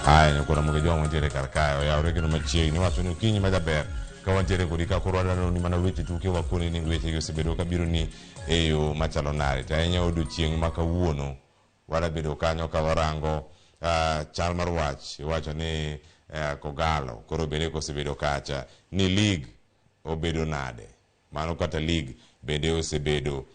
Aya, nyakora Ramogi Jwang' wantiere kar kae, oyawre kendo machiegni. Iwacho ni okinyi ma jaber ka wantiere kodi ka koro wadwaro ni mana weche tuke wakoni ni weche gi osebedo ka biro ni e yo machalo nade. To ahinya odiochieng' ma kawuono wadabedo kanyo ka warango chal mar wach. Iwacho ni Kogalo koro bende kosebedo kacha ni league obedo nade. Mano kata league bende osebedo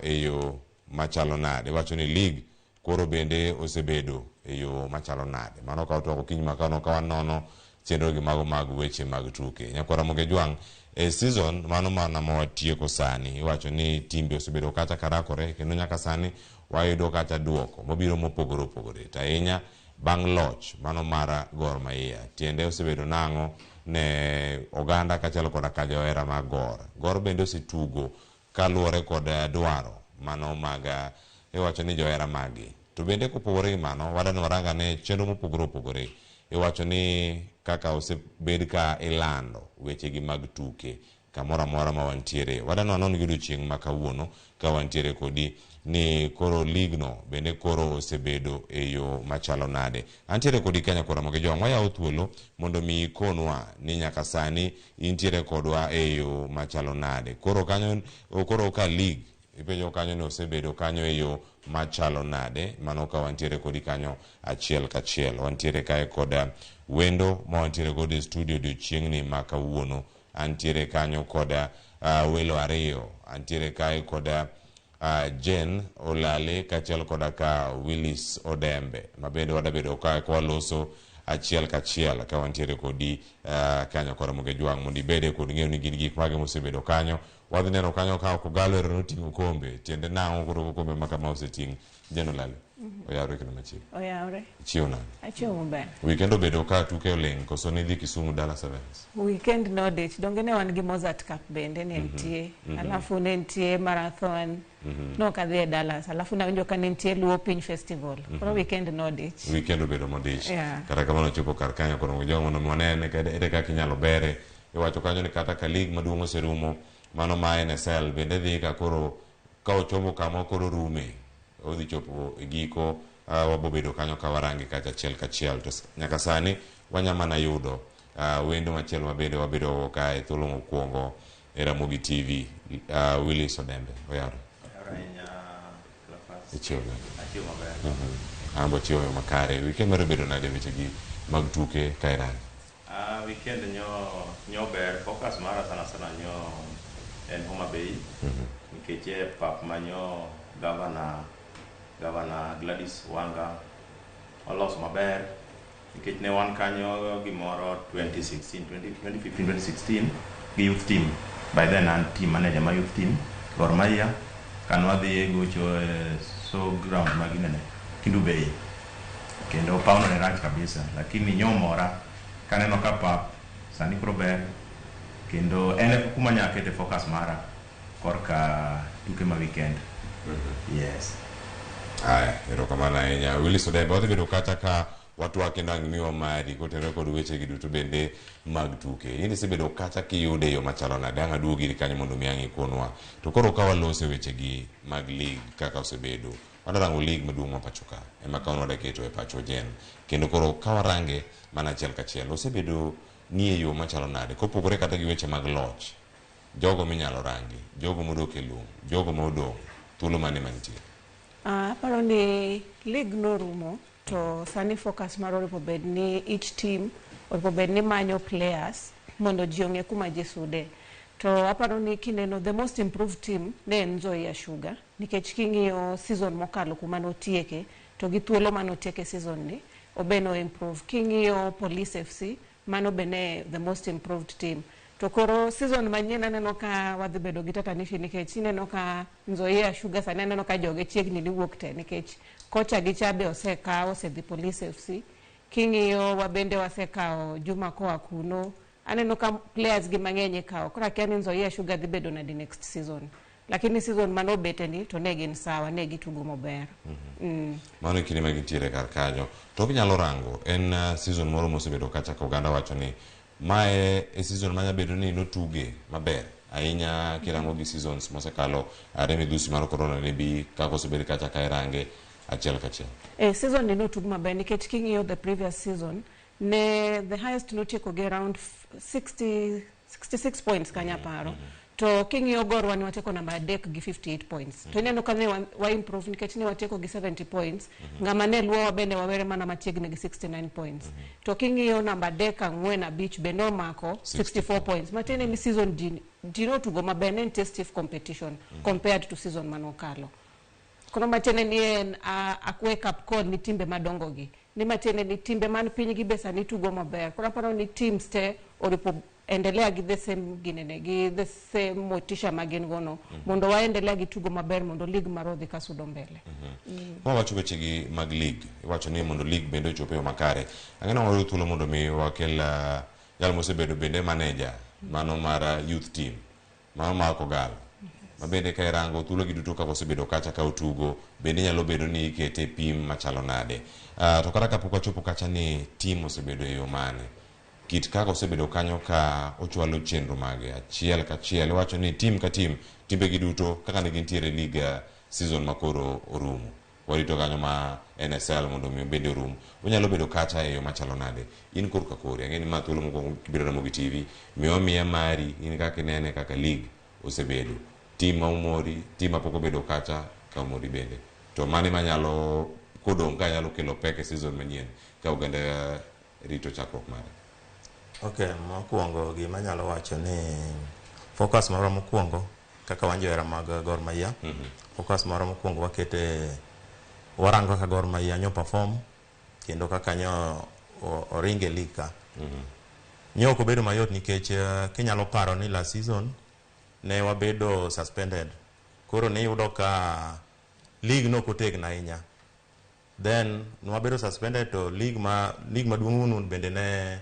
e yo machalo nade. Iwacho ni league koro bende osebedo e yo machalo nade. Mano ka watwako okinyi ma kawuono ka wanono chenro gi mago mag weche mag tuke. Nyakwar Ramogi Jwang' e season mano mana ma watieko sani iwacho ni timbe osebedo kacha karakore kendo nyaka sani wayudo kacha duoko mobiro mopogore opogore. To ahinya bang' loch mano mar Gor Mahia tiende osebedo nang'o ne oganda kaachiel koda ka johera mag Gor. Gor bende osetugo kaluwore kod dwaro mano mag iwacho ni johera maggi. To bende kopogore gi mano wadani warang ane chenro mopogore opogore. Iwacho ni kaka osebed ka ilando wechegi mag tuke kamoro amora ma wantiere. Wadani wanon gi odiochieng' ma kawuono ka wantiere kodi ni koro league no bende koro osebedo e yo machalo nade. Antiere kodi ka nyakwar Ramogi Jwang' wayawo thuolo mondo mi ikonwa ni nyaka sani intiere kodwa e yo machalo nade. Koro kanyo koro ka league ipenjo kanyo ni osebedo kanyo e yo machalo nade. Mano ka wantiere kodi kanyo achiel kachiel. Wantiere kae kod wendo ma wantiere godo e studio odiochieng'ni ma kawuono. Antiere kanyo kod welo ariyo. Antiere kae kod Jane Olale kaachiel koda ka Willis Odembe ma bende wadabedo kae ka waloso achiel kachiel ka wantiere kodi kanyo kod Ramogi Jwang' mondo ibede kod ng'eyo ni gin gik mage mosebedo kanyo. Wadhi neno kanyo ka Kogalo ero noting'o kombe tiende nang'o koro kombe ma kama oseting'. Jane Olale oyawre kendo machiegni. Oyawre. Ichiew nade? Achiew maber. Weekend obedo ka tuke oling' koso nidhi Kisumu Dala Sevens? Weekend nodich. Donge ne wan gi Mozart Cup bende ne nitie. Alafu ne nitie marathon. Nok adhi e Dallas. Alafu nawinjo ka ne nitie Luo Piny Festival. Koro weekend nodich. Weekend obedo modich. Yeah. Kata kamano chopo kar kanyo koro jogo mondo mi wane ere kaka inyalo bere. Iwacho kanyo ni kata ka league maduong' oserumo mano ma NSL bende dhi ka koro ka ochomo kama koro rume odhi chopo e giko wabobedo kanyo ka warange kacha achiel kachiel to nyaka sani wanya mana yudo wendo machielo mabende wabedo kae thuolo mokwongo e Ramogi TV Willis Odembe oyawre. Ichiew nade? Achiew maber. An be achiew e makare. Weekend mar obedo nade weche gi mag tuke ka irango? Weekend nyo ber. Focus mara sana sana nyo en Homa Bay. Nikech e pap manyo Governor Gladys Wanga oloso maber. Nikech ne wan kanyo gimoro 2016, 2015, 2016 gi youth team. By then an team manager ma youth team Gor Mahia kan wadhi e gocho e so ground ma ginene Kendu Bay. Kendo pawno ne rach kabisa, lakini nyo mora kaneno ka pap sani koro ber kendo en e kuma nya kete focus mara korka tuke ma weekend. Yes. Aya, erokamano ahinya. Willis Odembe, wadhi bedo kata ka watwak kendo ang' miwa mari kotenore kod weche gi duto bende mag tuke. In isebedo kata kiyude e yo machalo nade? Ang' aduogi iri kanyo mondo mi ang' ikonwa. To koro ka walose weche gi mag league kaka osebedo, wadarango league maduong' ma pacho ka ema kawuono wadaketo e pachwa Jen. Kendo koro ka warange mana achiel kachiel, osebedo ni e yo machalo nade? Kopogore kata gi weche mag loch, jogo minyalo rangi, jogo modok e lum, jogo modong', thuolo mane mantie? Aparo ni league norumo to sani focus marwa onego bed ni each team onego bed ni manyo players mondo ji ong'e kuma ji sude. To aparo ni kineno the most improved team ne en Nzoia Sugar nikech king'iyo season mokalo kuma notieke to gi thuolo manotieke season ni obe no improve. King'iyo Police FC mano be ne the most improved team. To koro season manyien aneno ka wadhi bedo gi tatanishi nikech ineno ka Nzoia Sugar sani aneno ka joge chiegni ni wuok te nikech kocha gi cha be osekaw osedhi Police FC. King'iyo wabende wasekawo Juma koa kuno. Aneno ka players gi mang'eny ikawo. Koro akia ni Nzoia Sugar dhi bedo nadi next season. Lakini season manobete ni to ne gin sawa, ne gitugo maber. Mano e kinde ma gintiere kar kanyo. To kinyalo rango, en season moro mosebedo kacha ka oganda wacho ni mae e season manya bedo ni notuge maber ahinya kirango gi seasons mosekalo are midhusi mar corona ne bi kaka osebed kacha ka irange. Achiel kachiel. Season ni notug maber nikech king'iyo the previous season ne the highest notieko gi around 60 66 points kanya paro. To king'iyo Gorwa ni watieko namba 3 gi 58 points. To ineno ka ne wa improve nikech ne watieko gi 70 points. Ng'ama ne luwowa bende wawere mana machiegni gi 69 points. To king'iyo namba 3, 4, 5 bende omako 64 points. Matiende ni season ji notugo maber, ne nitie stiff competition compared to season manokalo. Koro matiende ni en a wake up call ni timbe madongo gi. Ni matiende ni timbe man piny gi be sani tugo maber. Koro aparo ni teams te oripo endelea gi the same ginene, gi the same motisha ma gin go no, mondo waendelea gi tugo maber mondo league marwa odhi kasudo mbele. Kwa wacho weche gi mag league, iwacho ni mondo league bende ochop e yo makare. Ang'e ni wayudo thuolo mondo mi wakel jal mosebedo bende manager mano mar youth team, mano mar Kogalo. Ma bende ka irango thuolo gi duto kaka osebedo kacha ka otugo, bende nyalo bedo ni ikete pim machalo nade. To kata kapok wachopo kacha ni team osebedo e yo mane, kit kaka osebedo kanyo ka ochwalo chenro mage achiel kachiel, iwacho ni team ka team timbe gi duto kaka ne gintiere e league season makoro orumo, warito kanyo ma NSL mondo mi obed orum, onyalo bedo kacha e yo machalo nade. In korka kori ang'e ni ma thuolo mokwongo kibiro Ramogi TV, miwa miya mari in kaka inene kaka league osebedo, team ma omori, team ma pok obedo kacha ka omori bende, to mane manyalo kodong' ka nyalo kelo pek e season manyien ka oganda rito chakruok mare. Okay, mokwongo gima anyalo wacho ni focus marwa mokwongo kaka wan johera mag Gor Mahia, focus marwa mokwongo wakete warango kaka Gor Mahia nyo perform kendo kaka nyo oringe league ka. Nyo ok obedo mayot nikech kinyalo paro ni last season ne wabedo suspended. Koro niyudo ka league nok otegno ahinya. Then nwabedo suspended to league maduong' nu bende ne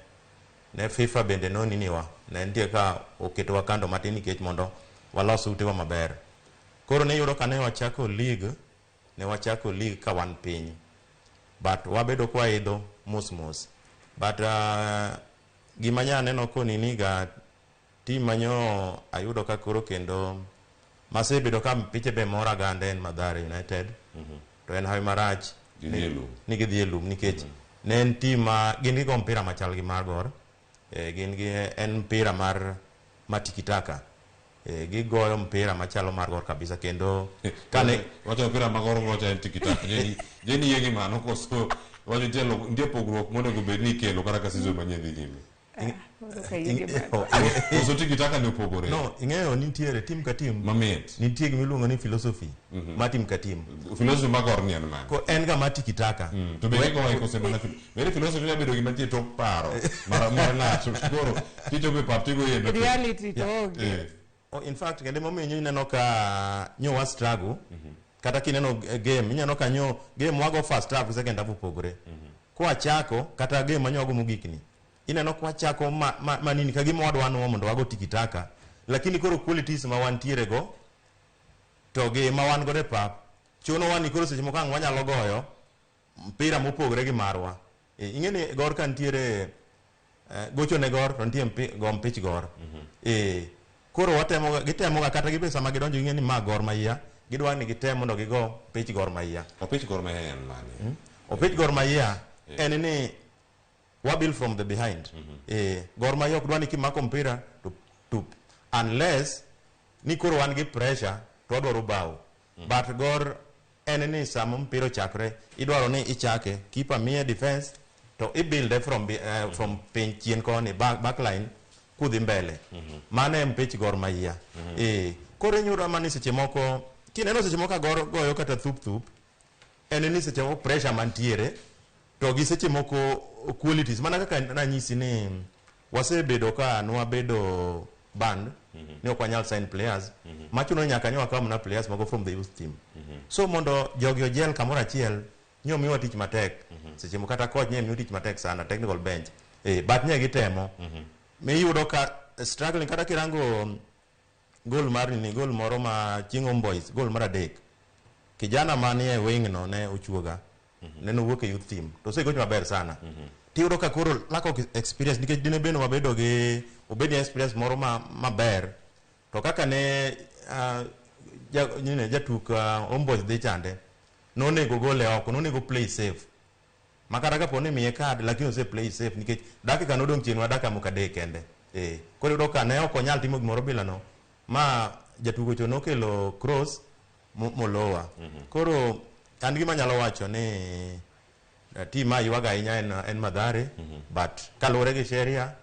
FIFA bende noniniwa. Ne nitie ka oketowa kando matin nikech mondo walos utewa maber. Koro niyudo ka ne wachako league, ne wachako league ka wan piny. But wabedo kwaidho mos mos. But gima nya neno konini ga team manyo ayudo ka koro kendo masebedo ka piche be mora gande en Mathare United. To en hawi marach Gidhi e lum. ni gidhi e lum nikech ne en team ma gin gi go mpira machal gi mar Gor. Gin gi en mpira mar matikitaka. Gigoyo mpira machalo mar Gor kabisa kendo kane wacho mpira ma Gor gocha en tikitaka. Jeni yie gi mano koso wacho nitie pogruok monego bed ni ikelo kata ka season manyien dhi nyime. Koso tikitaka ni opogore. No, ing'eyo nitiere team ka team mamit. Nitie gima iluongo ni philosophy mar team ka team. Philosophy mar Gor ni en mane? Ko en ga mar tikitaka. To be gigoye kose mana bende philosophy nyalo bedo gima nitie tok paro mar ng'ato. Koro kichopo e pap tigoye e Reality to onge. Oh, in fact, kendo momiyo ineno ka nyo wa struggle, kata kineno game, ineno ka nyo game wago first half, second half opogore. Kwachako, kata game manyo wago mogik ni, ineno kwachako ma nini, ka gima wadwa nuo mondo wago tikitaka, lakini koro qualities ma wantiere go, to gi ma wan godo e pap, chunowa ni koro seche moko ang' wanyalo goyo mpira mopogore gi marwa. Ing'e ni Gor ka nitiere, gocho ne Gor, to nitie go mpich Gor. Koro watemo, gitemo ga kata gibe sama gidonjo ging'e ni ma Gor Mahia, gidwa ni gitem mondo gigo mpich Gor Mahia. Opich Gor Mahia en mane? Opich Gor Mahia en ni wa build from the behind. Gor Mahia ok dwa ni kimako mpira to tup. Unless ni koro wan gi pressure to wadwaro bao. But Gor en ni sama mpira ochakre, idwaro ni ichake, keeper miye defense, to i build from piny chien koni, backline, kudhi mbele. Mano e mpich Gor Mahia. Koro inyudo mana seche moko, kineno seche moko ka Gor goyo kata thup thup, en ni seche moko pressure mantiere, to gi seche moko qualities. Mana kaka nanyisi ni wasebedo ka nwabedo banned, ni ok wanyal sign players, machuno ni nyaka nyo wakaw mana players mago from the youth team. So mondo jogi ojel kamoro achiel, nyo miwa tich matek. Seche moko kata coach nye miyo tich matek sana, technical bench. But nye gitemo. Miyudo ka struggling kata kirango goal mar nini, goal moro ma chieng' Homeboys, goal mar 3. Kijana manie wing no ne ochuoga. Ne nowuok e youth team. To osegocho maber sana. Tiyudo ka koro lack of experience nikech dine bende wabedo gi obed ni experience moro maber. To kaka ne jatuk Homeboys dhi chande. Nonego gole oko, nonego play safe. Makata kapo ni miye card, lakini ose play safe nikech dakika nodong' chien wa dakika moko adek kende. Koro iyudo ka ne ok onyal timo gimoro bila no, ma jatugo cho nokelo cross molowa. Koro an gima anyalo wacho ni team ma ywaga ahinya en Mathare, but kaluwore gi sheria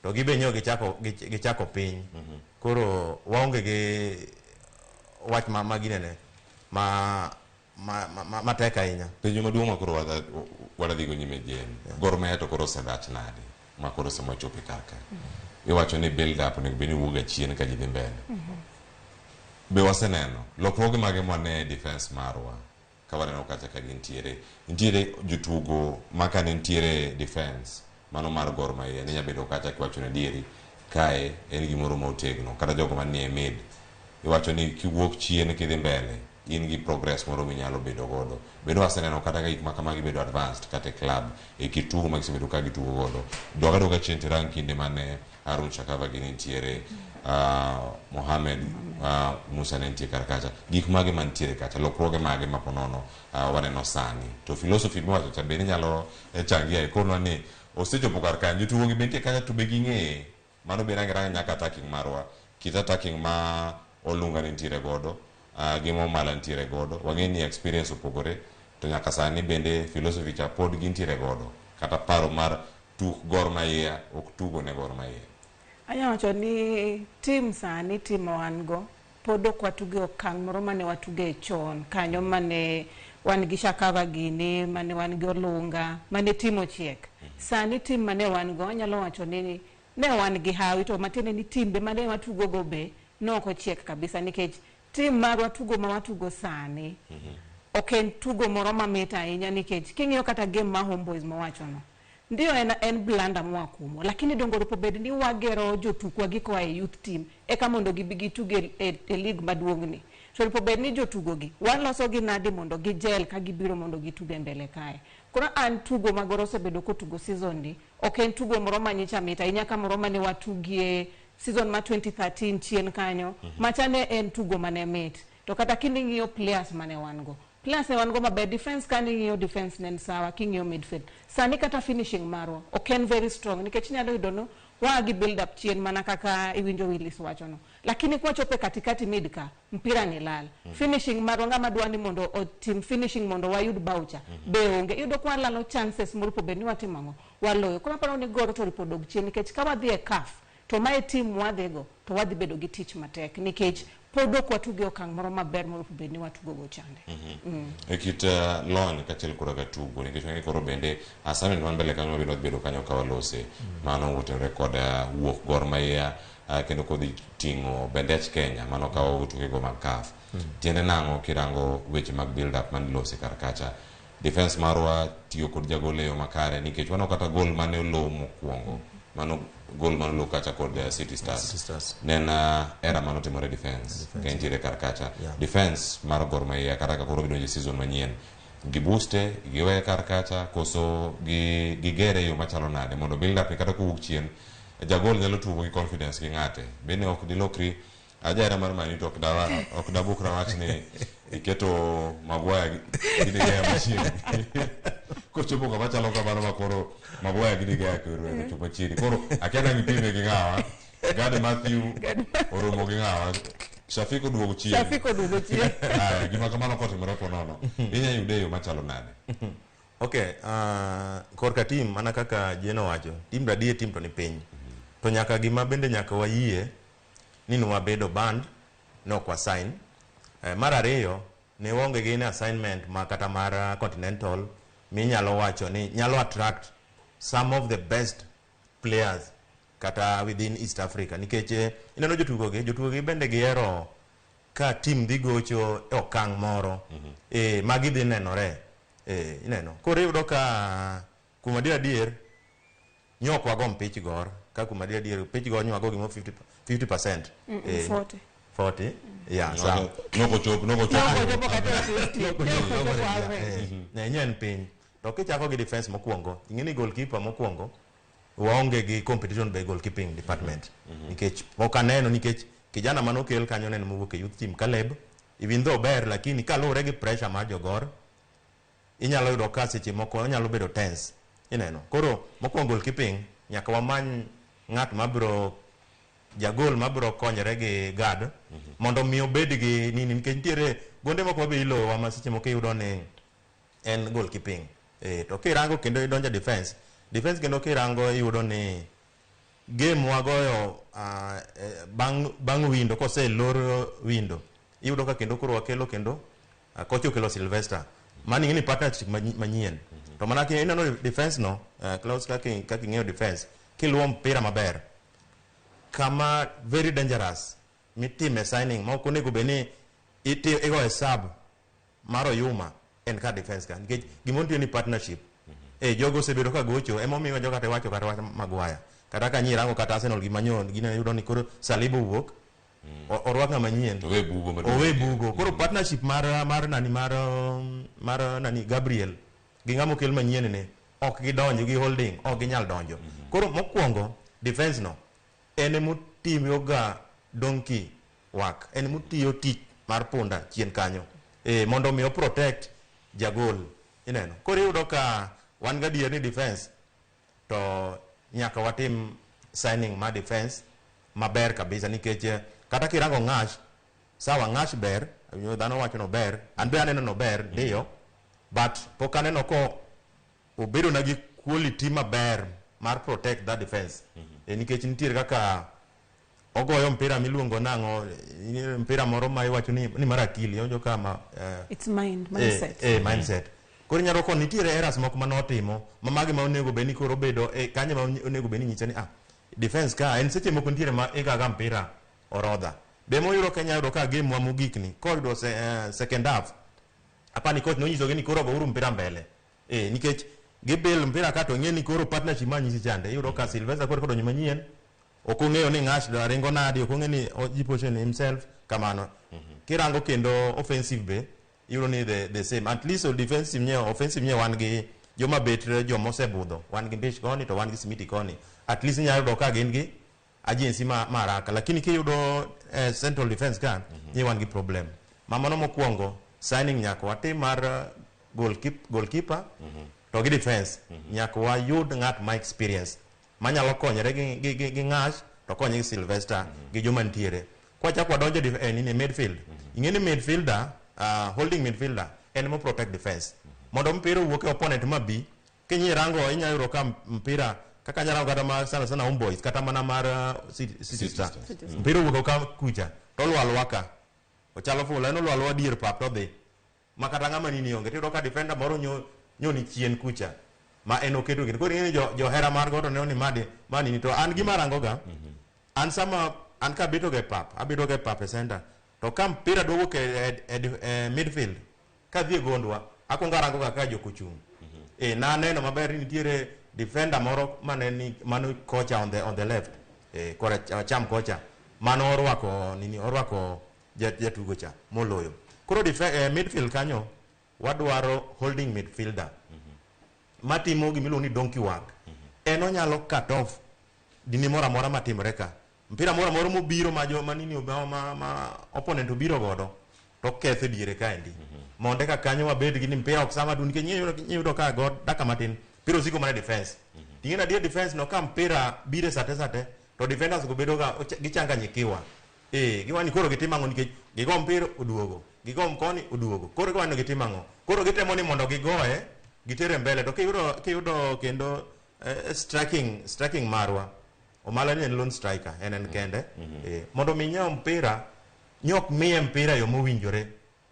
to gibe nyo gichako piny. Koro waonge gi wach ma ginene ma matek ahinya. Penjo maduong' ma koro wadhigo nyime Jane. Gor Mahia to koro osedhach nade ma koro sama wachopo kar ka. Iwacho ni build up onego bed ni wuok achien ka ji dhi mbele. Be waseneno lokruoge mage mwane e defense marwa ka waneno kacha ka gintiere. Nitiere jotugo ma kane nitiere defense mano mar Gor Mahia ne nyalo bedo kacha kiwacho ni adieri kae en gimoro ma otegno kata jogo manie mid iwacho ni kiwuok chien kidhi mbele in gi progress moro minyalo bedo godo. Bende waseneno kata ka gik ma kamagi bedo advanced kata e club e kit tugo ma gisebedo ka gitugo godo. Dog adoga chien tirang kinde mane Harun Shakava gi nitiere, Mohamed Musa ne nitie kar kacha. Gik mage mantiere kacha, lokruoge mage ma ponono waneno sani. To philosophy miwacho cha bende inyalo changia ikonwa ni osechopo kar kanyo, jotugo gi be nitie kacha to be ging'eye. Mano be range range nyaka attacking marwa. Kit attacking ma Olunga nitiere godo, gi Momala nitiere godo. Wang'e ni experience opogore, to nyaka sani bende philosophy cha pod gintiere godo. Kata paro mar tuk Gor Mahia ok tugo ne Gor Mahia. Anyalo wacho ni team sani, team ma wan go, pod ok watuge okang' moro mane watuge chon. Kanyo mane wan gi Shakava gini, mane wan gi Olunga, mane team ochiek. Sani team mane wan go, anyalo wacho ni ne wan gi hawi, to matiende ni timbe mane watugo go be ne ok ochiek kabisa, nikech team marwa tugo ma watugo sani ok en tugo moro mamit ahinya, nikech king'iyo kata game ma Homeboys mowachono, ndio en blunder moa kuomwa, lakini dongo orepo bed ni wagero jotukwa gi koa e youth team eka mondo gibi gitug e league maduong'ni. To orepo bed ni jotugo gi waloso gi nadi mondo gijel ka gibiro mondo gitug e mbele kae. Koro an tugo ma Gor osebedo kotugo season ni ok en tugo moro manyicha mit ahinya ka moro mane watugie season ma 2013 chien kanyo. Macha ne en tugo mane mit. To kata kining'iyo players mane wan go, players ne wan go maber, defense kaning'iyo defense ne en sawa, king'iyo midfield. Sani kata finishing marwa ok en very strong, nikech inyalo yudo no waa gi build up chien mana kaka iwinjo Willis wachono. Lakini kwachopo e katikati mid ka, mpira ni lal. Finishing marwa ng'ama dwa ni mondo otim finishing mondo wayud baucha be onge. Iyudo kwa lalo chances moripo bed ni watimo ang'o? Waloyo. Koro aparo ni Gor to oripo dog chien, nikech ka wadhi e CAF to mae team wadhigo to wadhi bedo gi tich matek, nikech pod ok watugo e okang' moro maber moripo bed ni watugo go chande. E kit lony kaachiel koda ka tugo, nikech wang'e koro bende assignment man mbele kanyo mabiro bedo kanyo ka walose. Mano otenore kod wuok Gor Mahia kendo kodhi ting'o bendech Kenya mano kawo tukego mag CAF. Tiende nang'o kirango weche mag build up manilose kar kacha. Defense marwa tiyo kod jagol e yo makare, nikech waneno kata gol mane olow mokwongo, mano gol mane olow kacha kod City Stars. City Stars. Ne en error mane otimore defense, Defense. ka entiere kar kacha. Yeah. Defense mar Gor Mahia kata ka koro gidonjo e season manyien, gibuste, giweye kar kacha, koso gigere e yo machalo nade mondo build up ni kata kowuok chien, jagol nyalo tugo gi confidence gi ng'ate. Bende ok dilokri ajahera mar Man U to ok dabukra wach ni iketo Maguire gi De Gea machiegni. Kochopo kama chalo kamano ma koro Maguire gi De Gea koro ochopo machiegni. Koro akia dang' ipime gi ng'awa. Gad Matthew oromo gi ng'awa. Shafik oduogo chien. Shafik oduogo chien. Aya, gima kamano kotimore ponono. Inya yude e yo machalo nade? Okay, korka team mana kaka Jane owacho, team radier team to ni piny. To nyaka gima bende nyaka wayie ni nwabedo banned, ne ok wasign. Mar ariyo, ne waonge gi assignment ma kata mar Continental minyalo wacho ni nyalo attract some of the best players kata within East Africa, nikech ineno jotugo gi bende gihero ka team dhi gocho e okang' moro ma gidhi nenore, ineno. Koro iyudo ka kuom adier adier nyok wago mpich Gor ka kuom adier adier mpich Gor nywago gimo 50 50%. 40. 40, yeah, sawa. Nokochopo, nokochopo. Nokochopo kata 50. Nokochopo average. Ne en piny. To kichako gi defense mokwongo, ing'e ni goalkeeper mokwongo waonge gi competition be goalkeeping department, nikech pok aneno, nikech kijana manokel kanyo ne en mowuok e youth team, Caleb, even though ber, lakini kaluwore gi pressure mar jogor Inyalo yudo ka seche moko onyalo bedo tense. Ineno. Koro mokwongo goalkeeping nyaka wamany ng'at mabiro jagol mabiro konyore gi guard mondo mi obed gi nini nikech nitiere gonde moko mabe iloyowa ma seche moko iyudo ni en goalkeeping. To kirango kendo idonjo e defense, defense kendo kirango iyudo ni game wagoyo bang' window koselor window iyudo ka kendo koro wakelo kendo kocha okelo Sylvester mano ing'e ni partnership manyien to mana ineno defense no Klaus kaka ing'eyo defense kiluwo mpira maber kama very dangerous mitime signing ma ok onego bed ni igoye sub mar Oyuma en ka defense ka nikech gima nitie ni partnership. Jogo osebedo ka gocho emomiyo iwacho kata iwacho kata wach Maguire kata ka nyirango kata Arsenal gima nyo gine yudo ni koro Saliba owuok orwak ng'ama nyien owe bugo maduong'. Owe bugo koro partnership mar nani mar nani Gabriel gi ng'ama okel manyien ni ok gidonjo gi holding ok ginyal donjo. Koro mokwongo defense no en emotimoga donkey work en emotiyo tich mar punda chien kanyo mondo mi o protect jagol ineno. Koro iyudo ka wan gadier ni defense to nyaka watim signing mar defense maber kabisa nikech kata kirango Ng'ash sawa Ng'ash ber dhano wacho no ber an be aneno no ber ndiyo but pok aneno ko obedo na gi quality maber mar protect that defense. Nikech nitiere kaka ogoyo mpira miluongo nang'o mpira moro ma iwacho ni mar akili ionjo kama it's mindset. Mindset. Koro inyalo ko nitiere errors moko manotimo ma magi ma onego bed ni koro obedo kanye ma onego bed ni nyiso ni defense ka en seche moko nitiere ma igaga mpira orodha. Be moyudo Kenya yudo ka game wa mogik ni koyudo second half apani coach nonyisogi ni koro gouru mpira mbele. Nikech gibil mpira ka to ng'e ni koro partnership ma nyisi chande iyudo ka Sylvester koro kodonjo manyien ok ong'eyo ni Ng'ash ringo nadi ok ong'e ni oji position himself kamano. Kirango kendo offensive be iyudo ni the same at least defensive nye offensive nye wan gi joma bet joma osebudho wan gi Mbish koni to wan gi Smiti koni at least inyalo yudo ka gin gi agency ma haraka lakini kiyudo central defense ka nye wan gi problem. Ma mano mokwongo signing nyaka watim mar goalkeeper to gi defense nyaka wayud ng'at ma experience manyalo konyore gi Ng'ash to konye gi Sylvester gi joma nitiere. Kwachako wadonjo e midfield ing'e ni midfielder holding midfielder en mo protect defense mondo mpira owuok e opponent mabi kinyi rango inyalo yudo ka mpira kaka anyalo rango kata ma sana sana Homeboys kata mana mar City Star mpira owuok ka kucha to olwa alwa ka ochalo fula en olwa alwa dier pap to dhi ma kata ng'ama nini onge tiyudo ka defender moro nyo ni chien kucha ma en oketo gini. Koro ing'e ni johera mar go to neno ni madi ma nini to an gima arango ga an sama an kabeto ga e pap abedo ga e pap e center to ka mpira dwa wuok e midfield kadhi e gondwa akwongo arango ga ka jok ochung'. Naneno maber ni nitiere defender moro mane ni mano kocha on the left kora acham kocha mano orwako nini orwako jatugo cha moloyo. Koro midfield kanyo wadwaro holding midfielder matimo gimiluongo ni donkey work. En onyalo cut off dini moro amora matimore ka mpira moro amora mobiro ma jo manini ma opponent obiro godo to ketho e diere kaendi mondo eka kanyo wabed gi ni mpira ok sama dun nikech iyudo ka go dakika matin mpira osiko mana e defense. Ting'e ni adier defense no ka mpira biro sate sate to defenders go bedo ga gichanganyikiwa giwacho ni koro gitimo ang'o nikech gigo mpira oduogo gigo koni oduogo koro giwacho ni gitimo ang'o koro gitemo ni mondo gigoye gitere mbele to kiyudo kendo striking marwa Omala ni en lone striker en kende mondo mi nyiew mpira nyok miye mpira yo mowinjore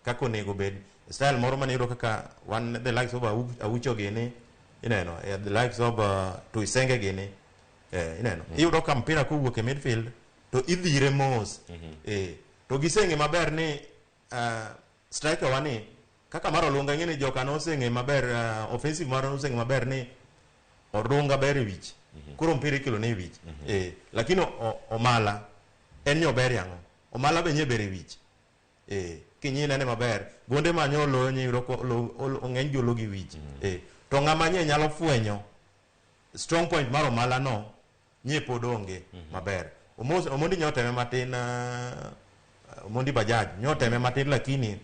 kaka onego bed style moro mane iyudo kaka wan the likes of Aucho gini ineno the likes of Tuisenge gini ineno iyudo ka mpira kowuok e midfield to idhire mos to giseng'e maber ni striker wa ni kaka mar Olunga ing'e ni joka noseng'e maber offensive mar noseng'e maber ni Olunga ber e wich koro mpira ikelo ne e wich lakini Omala en ni ober yang'o Omala be nye ber e wich kinyi nene maber gonde ma nyo loyo nye yudo ko ng'eny gi olo gi wich to ng'ama nye nyalo fwenyo strong point mar Omala no nye pod onge maber. Omondi nyo teme matin Omondi Bajaj nyo teme matin lakini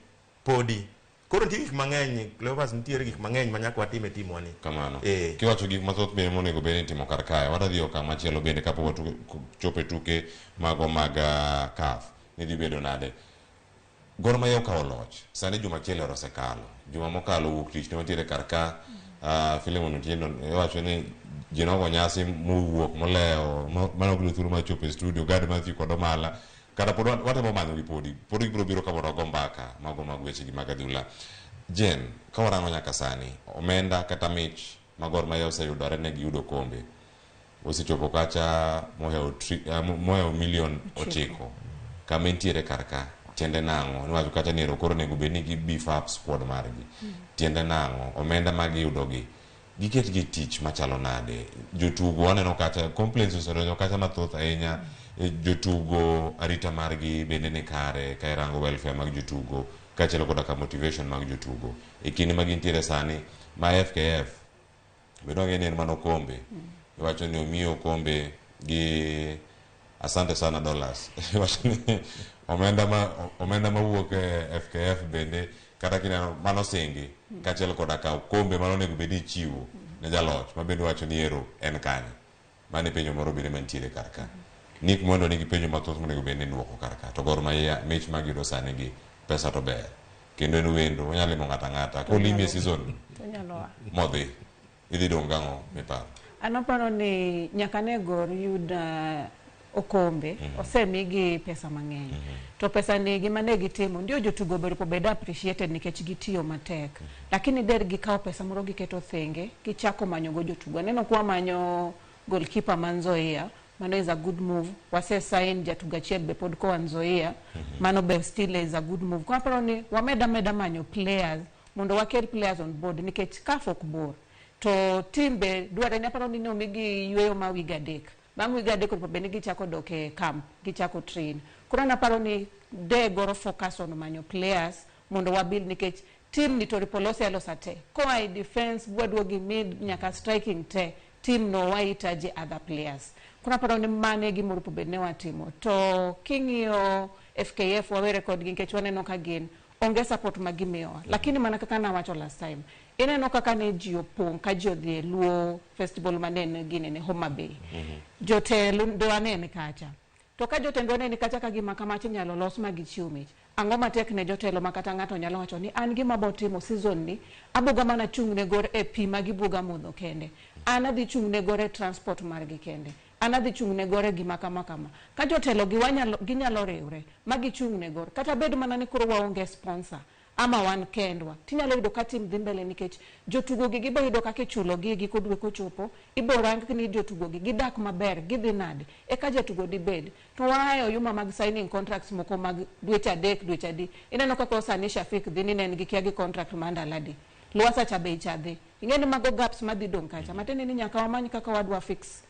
podi. Koro nitie gik mang'eny, Cleophas, nitiere gik mang'eny ma nyaka watim e timwa ni. Kamano. Eh. Kiwacho gik mathoth bende monego bed ni itimo kar kae. Wadhi okang' machielo bende kapok wachopo e tuke mago mag CAF. Ni dhi bedo nade? Gor Mahia okawo loch. Sani juma achiel ero osekalo. Juma mokalo wuok tich ne wantiere kar ka. Philemon Otieno iwacho ni ji nogo nyasi mowuok molewo mane ok oyudo thuolo mar chopo e studio. Gad Matthew kod Omala. Kata pod watemo manyogi podi. Pod gibiro biro ka mondo wago mbaka mago mag wechegi mag adhula. Jen, ka warango nyaka sani, omenda kata mich ma Gor Mahia oseyudore ne giyudo okombe osechopo kacha mohewo milion 9 kama entiere kar ka. Tiende nang'o? Niwacho kacha ni ero koro onego bed ni gi beef up squad margi. Tiende nang'o? Omenda ma giyudo gi giket gi tich machalo nade? Jotugo waneno kacha complaints osedonjo kacha mathoth ahinya. Jotugo arita margi bende ni kare ka irango welfare mag jotugo kaachiel koda ka motivation mag jotugo e kinde ma gintiere sani ma FKF bedo wang'e ni en mana okombe. Iwacho ni omiyi okombe gi asante sana dollars. Iwacho ni omenda mawuok e FKF bende kata kineno mano singi kaachiel koda ka okombe mano onego bed ni ichiwo ne jaloch ma bende wacho ni ero en kanye. Mano e penjo moro bende mantiere kar ka. Nick Mwendwa nigi penjo mathoth monego bed ni iduoko kar ka. To Gor Mahia mich magiyudo sani gi pesa to ber. Kendo en wendo, onyalo limo ng'ato ang'ata. Kolimi e season modhi, idhi dong' gang'o miparo? An aparo ni nyaka ne Gor yud okombe, osemigi pesa mang'eny. To pesa ni gima ne gitimo, ndio jotugo obedo obed appreciated nikech gitiyo matek. Lakini der gikawo pesa moro giketo thenge, gichako manyo go jotugo. Aneno kwa manyo goalkeeper ma Nzoia, mano is a good move. Wase sign jatugo achiel be pod koa Nzoia, mano be still is a good move. Kwa aparo ni wameda meda manyo players mondo wakel players on board nikech CAF ok bor. To team be dwarre ni aparo ni nomigi yueyo ma wig 3. Bang' wig 3 onego bed ni gichako dok e camp, gichako train. Koro an aparo ni de Gor focus on manyo players mondo wa build nikech team ni to oripo lose alosa te. Koa e defense, bwaduogi mid, nyaka striking te, team no wahitaji other players. Koro aparo ni mano e gima oripo bed ni watimo. To king'iyo FKF wawere kodgi nikech waneno ka gin onge support ma gimiyowa. Lakini mana kaka nawacho last time, ineno kaka ne ji opong' ka ji odhi e Luo festival mane ginene Homa Bay. Jotelo wanene kacha. To ka jotendwa nene kacha ka gima kamacha inyalo los ma gichiw mich. Ang'o matek ne jotelo ma kata ng'ato nyalo wacho ni an gima abo timo season ni, aboga mana chung' ne Gor e pi ma gibuoga modho kende. An adhi chung' ne Gor e transport margi kende. An adhi chung' ne Gor e gima kama kama. Ka jotelo gi ginyalo riwre ma gichung' ne Gor. Kata bed mana ni koro waonge sponsor ama wan kendwa. Tinyalo yudo ka team dhi mbele nikech jotugo gi gibo yudo kaka ichulo gi giko dwe kochopo, ibo rang ni jotugo gi gidak maber, gidhi nade. Eka jatugo dibed. To waaye oyuma mag signing contracts moko mag dweche 3, dweche adi. Ineno kaka sani Shafik dhi ni ne en gi kia gi contract ma ndalo adi. Lwasa cha be icha dhi. Ing'e ni mago gaps madhi dong' kacha. Matiende ni nyaka wamany kaka wadwa fix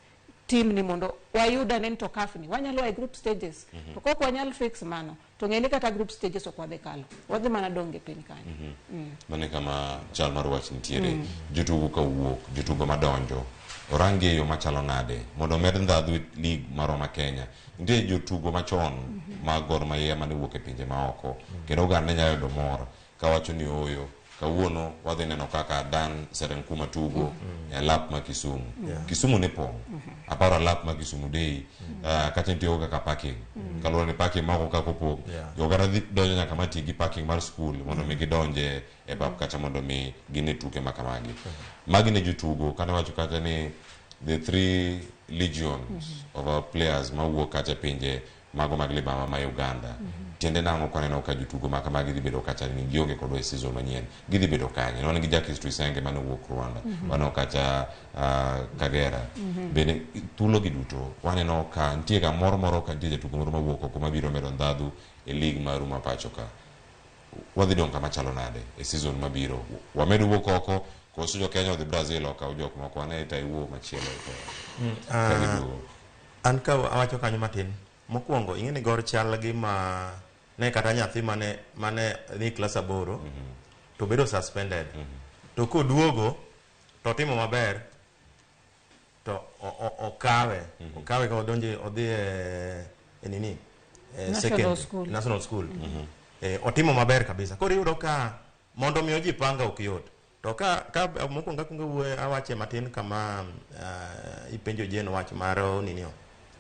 team ni mondo wayud ane ni to CAF ni wanyalo e group stages. To kok wanyal fix mano, to ng'e ni kata group stages ok wadhi kalo. Wadhi mana dong' e piny kanyo. Mano e kama chal mar wach nitiere. Jotugo kawuok, jotugo madonjo, orangi e yo machalo nade mondo omed ndhadhu e league marwa ma Kenya. Nitie jotugo machon mag Gor Mahia mane wuok e pinje maoko, kendo oganda ne nyalo yudo mor kawacho ni ooyo, kawuono wadhi neno kaka Dan Serenkuma tugo e alap ma Kisumu. Kisumu ne pong'. Aparo alap ma Kisumu Day, kacha nitie kaka parking. Kaluwore ni parking moko kaka opong'. Oganda dhi donjo nyaka mati gi parking mar school mondo mi gidonje e pap kacha mondo mi gine tuke ma kamagi. Magi ne jotugo kane wacho kacha ni the 3 legions of our players mawuok kacha e pinje mago mag libamba ma Uganda. Tiende nang'o kwaneno ka jotugo ma kamagi dhi bedo kacha ni gionge kodwa e season manyien. Gidhi bedo kanye? Wan gi Jacques Tuyisenge mane owuok Rwanda. Waneno kacha Kagera. Bende thuolo gi duto waneno ka nitie kamoro moro ka nitie jatugo moro mawuok oko mabiro medo ndhadhu e league maru ma pacho ka. Wadhi dong' kama chalo nade e season mabiro? Wamed wuok oko koso jo Kenya odhi Brazil okaw jok moko ane Taiwo machielo to ka giduogo. An ka awacho kanyo matin. Mokwongo ing'e ni Gor chal gi ma ne kata nyathi mane ni klas 8 to bedo suspended. To koduogo to timo maber to okawe. Okawe ka odonje odhi e nini? National school. National school. Otimo maber kabisa. Koro iyudo ka Mondo mi ojipanga ok yot. To ka mokwongo akwongo wuoyo awache matin kama ipenjo Jane wach mar ninio,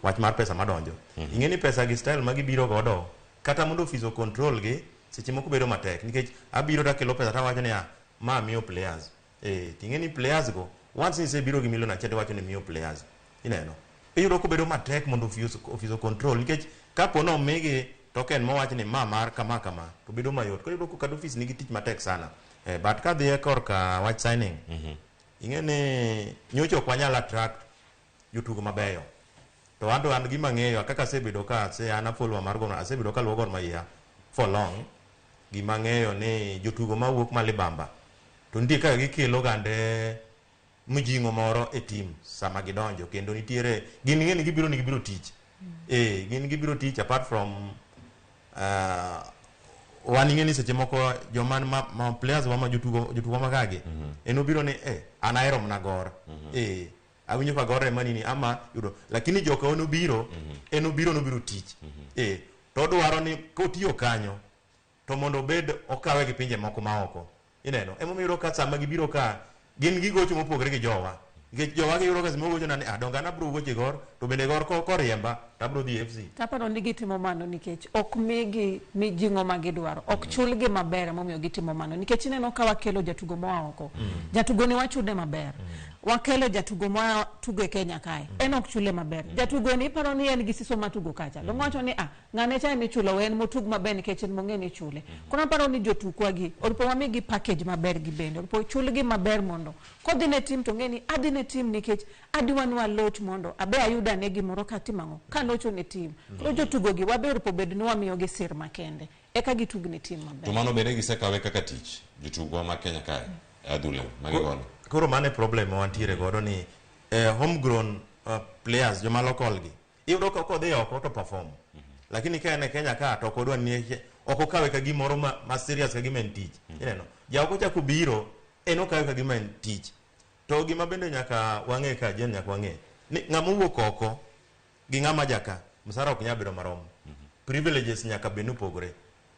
wach mar pesa madonjo. Ing'e ni pesa gi style ma gibiro godo, kata mondo ofis o control gi, seche moko bedo matek nikech abiro takelo pesa tawacho niya ma miyo players. Ting'e ni players go once ni isebiro gi milion achiel tiwacho ni miyo players. Ineno? Iyudo kobedo matek mondo ofis o control nikech kapo ni omigi token mowach ni ma mar kama kama to bedo mayot. Koro iyudo ka ofis nigi tich matek sana. But kadhi e korka wach signing, ing'e ni nyocha ok wanyal attract jotugo mabeyo. To anto an gima ang'eyo kaka asebedo ka an a follower mar Gor asebedo ka luwo Gor Mahia for long. Gima ang'eyo ni jotugo mawuok Malibamba to nitie kaka gikelo gande mjing'o moro e team sama gidonjo kendo nitiere gin ing'e ni gibiro ni gibiro tich. Gin gibiro tich apart from wan ing'e ni seche moko joma ma players wa ma jotugo ma kagi en obiro ni an ahero mana Gor. Awinjo ka Gor ema nini ama yudo lakini joka en obiro en obiro nobiro tich. To odwaro ni kotiyo kanyo to mondo obed okawe gi pinje moko maoko. Ineno? Emomiyo iyudo ka sama gibiro ka gin gigocho mopogore gi jowa. Nikech jowa giyudo ka sama ogocho na ni donga an abiro gocho e Gor to bende Gor koriemba to abiro dhi FC. Taparo ni gitimo mano nikech ok migi mijing'o ma gidwaro, ok chulgi maber emomiyo gitimo mano. Nikech ineno ka wakelo jatugo moa oko, jatugo ni wachude maber. Wakelo jatugo moa tugo e Kenya kae, en ok chule maber. Jatugo ni iparo ni en gi siso mar tugo kacha. Donge wacho ni ng'ane cha emichulo we en motug maber nikech en mong'e ni ichule. Koro aparo ni jotukwa gi oripo wamigi package maber gi bende, oripo chulgi maber mondo kodhi ne team to ng'e ni adhi ne team nikech adwa ni waloch mondo abe ayud ane gimoro katimo ang'o kalocho ne team. Koro jotugo gi wabe oripo bed ni wamiyogi sir makende eka gitug ne team maber. To mano bende gisekawe kaka tich jotugo ma Kenya kae adhula magigono. Koro mano e problem ma wantiere godo ni homegrown players joma local gi iyudo ka kodhi oko to perform. Lakini ka en e Kenya ka to ok odwa ni ok okawe ka gimoro ma serious ka gima en tich. Ineno? Ja oko chako biro en okawe ka gima en tich. To gima bende nyaka wang'e ka Jane nyaka wang'e ni ng'ama owuok oko gi ng'ama jaka msara ok nyal bedo marom. Privileges nyaka bed ni opogore.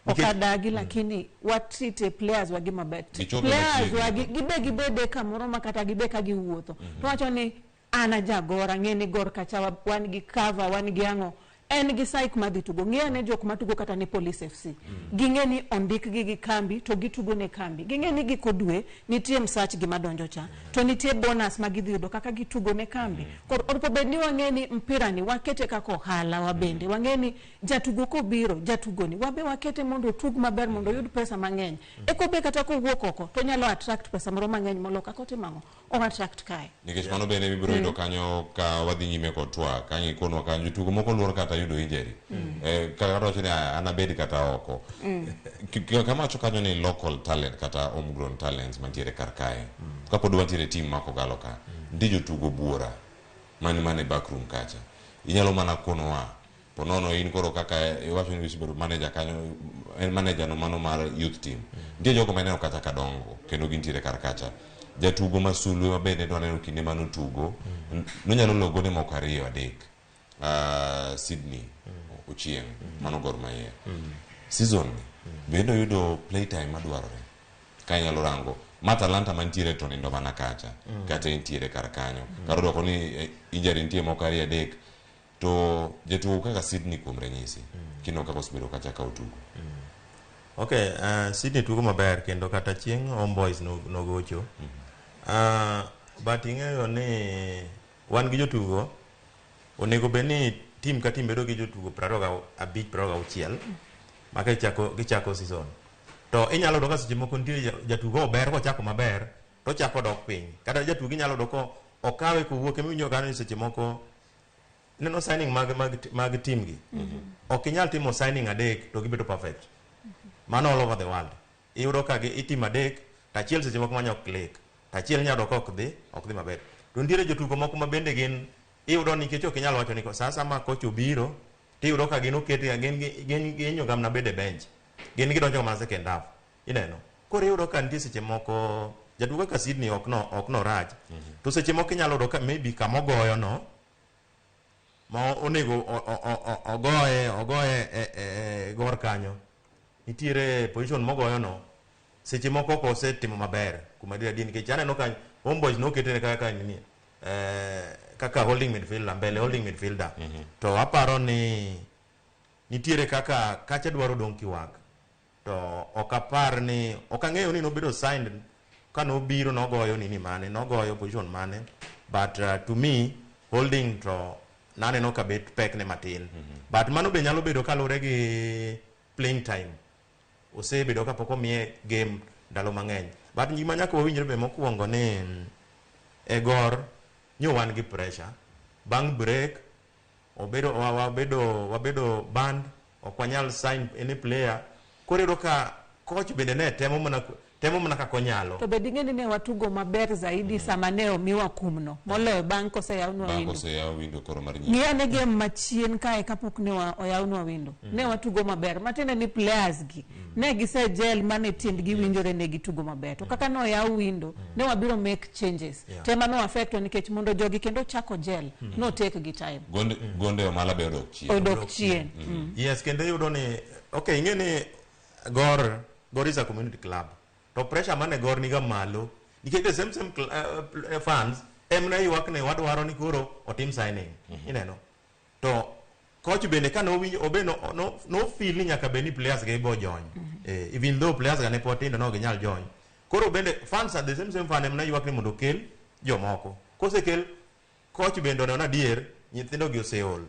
Ok adagi lakini watreat players wagi maber. Gichopo Players machiegni. wagi gibe gibede kamoro ma kata gibe ka giwuotho. To wacho ni an ajagor ang'e ni Gor kacha wan gi cover wan gi ang'o. En gi psyche madhi tugo. Ng'i ane jok matugo kata ne Police FC. Ging'e ni ondikgi gi kambi to gitugo ne kambi. Ging'e ni giko dwe nitie msach gi madonjo cha. To nitie bonus ma gidhi yudo kaka gitugo ne kambi. Koro oripo bed ni wang'e ni mpira ni wakete kaka ohala wabende. Wang'e ni jatugo kobiro, jatugo ni wabe wakete mondo otug maber mondo oyud pesa mang'eny. Eko be kata kowuok oko to onyalo attract pesa moro mang'eny molo kaka otimo ang'o? O attract kae. Nikech mano bende ibiro yudo kanyo ka wadhi nyime kod twak ka ikonwa kanyo jotugo moko luor kata yudo injury. Kata wacho ni an abed kata oko. Kama wacho kanyo ni local talent kata homegrown talents mantiere kar kae. Kapod wantiere team ma Kogalo ka, nitie jotugo buora man mana e backroom kacha. Inyalo mana konowa ponono in koro kaka iwacho ni isebedo manager kanyo, en manager no mano mar youth team. Nitie jogo maneno kata kadongo kendo gintiere kar kacha. Jatugo ma sulwe ma bende nwaneno kinde manotugo, nonyalo logo ne moko ariyo adek. Sydney Ochieng, mano Gor Mahia. Season ni bende oyudo playtime madwarore. Ka inyalo rango ma talanta mantiere to nindo mana kacha, kata entiere kar kanyo. Kar odwoko ni injury nitie moko ariyo adek. To jatugo kaka Sydney kuom ranyisi, kineno kaka osebedo kacha ka otugo. Okay, Sydney tugo maber kendo kata chieng' Homeboys nogocho. But ing'eyo ni wan gi jotugo onego bed ni team ka team bedo gi jotugo 25 26 ma gichako season. To inyalo yudo ka seche moko nitie jatugo ober kochako maber to ochako dok piny. Kata jatugo inyalo yudo ko okawe kowuok emiwinjo kanyo ni seche moko neno signing mag team gi. Ok inyal timo signing adek to gibedo perfect. Mano all over the world. Iyudo ka itimo adek to achiel seche moko manyo click. To achiel inyalo yudo ka ok dhi maber. To nitiere jotugo moko ma bende gin iyudo nikech ok inyal wacho ni sa asaya ma coach obiro tiyudo ka gin oketi gin gihinyo ga mana bedo e bench. Gin gidonjo mana second half. Ineno. Koro iyudo ka nitie seche moko jatugo kaka Sydney ok no rach. To seche moko inyalo yudo ka maybe kamogoyo no ma onego ogoye e Gor kanyo. Nitiere position mogoyo no. Seche moko ok osetimo maber kuom adier adier nikech aneno ka Homeboys noketene kaka nini kaka holding midfielder mbele holding midfielder to aparo ni nitiere kaka kacha dwaro dong kiwak to ok apar ni ok ang'eyo ni nobedo signed ka nobiro nogoyo nini mane nogoyo position mane but to me holding to naneno ka bet pek ne matin but mano be nyalo bedo kaluwore gi playing time osebedo kapok omiye game ndalo mang'eny but gima nyaka wawinjre be mokwongo ni e Gor nyo wan gi pressure bang' break obedo wabedo wabedo banned ok wanyal sign any player koro iyudo ka coach bende ne temo mana kaka onyalo To be ding'e ni ne watugo maber zaidi sama ne omiwa kumno moloyo bang' koseyawnwa bang' window. Koseyaw window koro mar nyiepo. Ng'i ane game machien kae kapok ne oyawnwa window. Ne watugo maber. Matiende ni players gi ne gise gel mane tiendgi winjore ne gitugo maber. To kaka ne oyaw window, ne wabiro make changes. Tema no affect nikech mondo jogi kendo chako gel, no take gi time. Gonde Omala be odok chien. Odok chien. Yes, kendo iyudo ni okay ing'e ni Gor is a community club to pressure mane Gor niga malo nikech the same fans em ne ywak ne wadwaro ni koro otim signing ineno to coach bende ka nowinjo obe no feel ni nyaka bed ni players ge bo jony even though players ga ne pod tindo no ginyal jony koro bende fans are the same fan em ne ywak ni mondo okel jomoko kosekel coach bende oneno adier nyithindo gi oseol